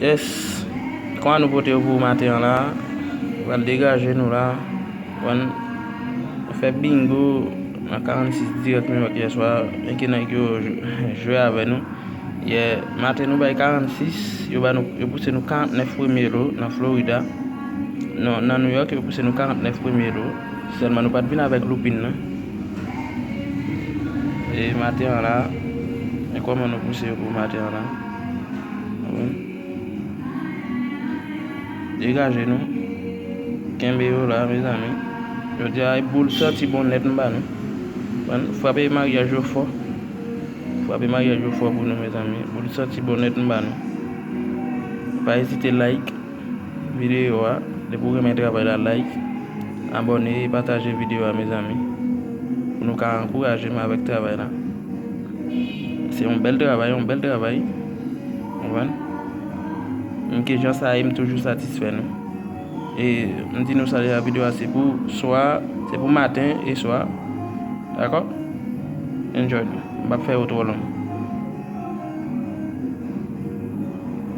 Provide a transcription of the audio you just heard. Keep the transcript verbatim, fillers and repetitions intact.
Yes, kòman nou pote yo pou maten an la? Pral degaje nou la. Konprann? Nou fè bingo nan karannsis dirèk Miwòk yè swa. Enki nèg yo jwe avè nou. Yè maten nou bay karannsis, yo ba nou, yo pouse nou karantnèf premye lo nan Florida. Non, nan New York, yo pouse nou karantnèf premye lo. Sèlman nou pa t vin avèk loupin nan. E maten an la, men kòman nou pouse yo pou maten an la. Konprann? Degaje nou. Kenbe yo la, mezanmi. Jodi a, e boul santi bon nèt m ba nou. Konprann? Frape maryaj yo fò. Frape maryaj yo fò pou nou, mezanmi. Boul santi bon nèt m ba nou. Pa ezite like videyo a. Depi w renmen travay la, like, abòne e pataje videyo a, mezanmi. Pou nou ka ankouraje m avèk travay la. Se yon bèl travay, yon bèl travay. Konprann? Menm ke jan sa ye, m toujou satisfè nou. E m di nou sa deja, videyo a se pou swa, se pou maten e swa. Dakò? Enjoy nou. M p ap fè yo twò long.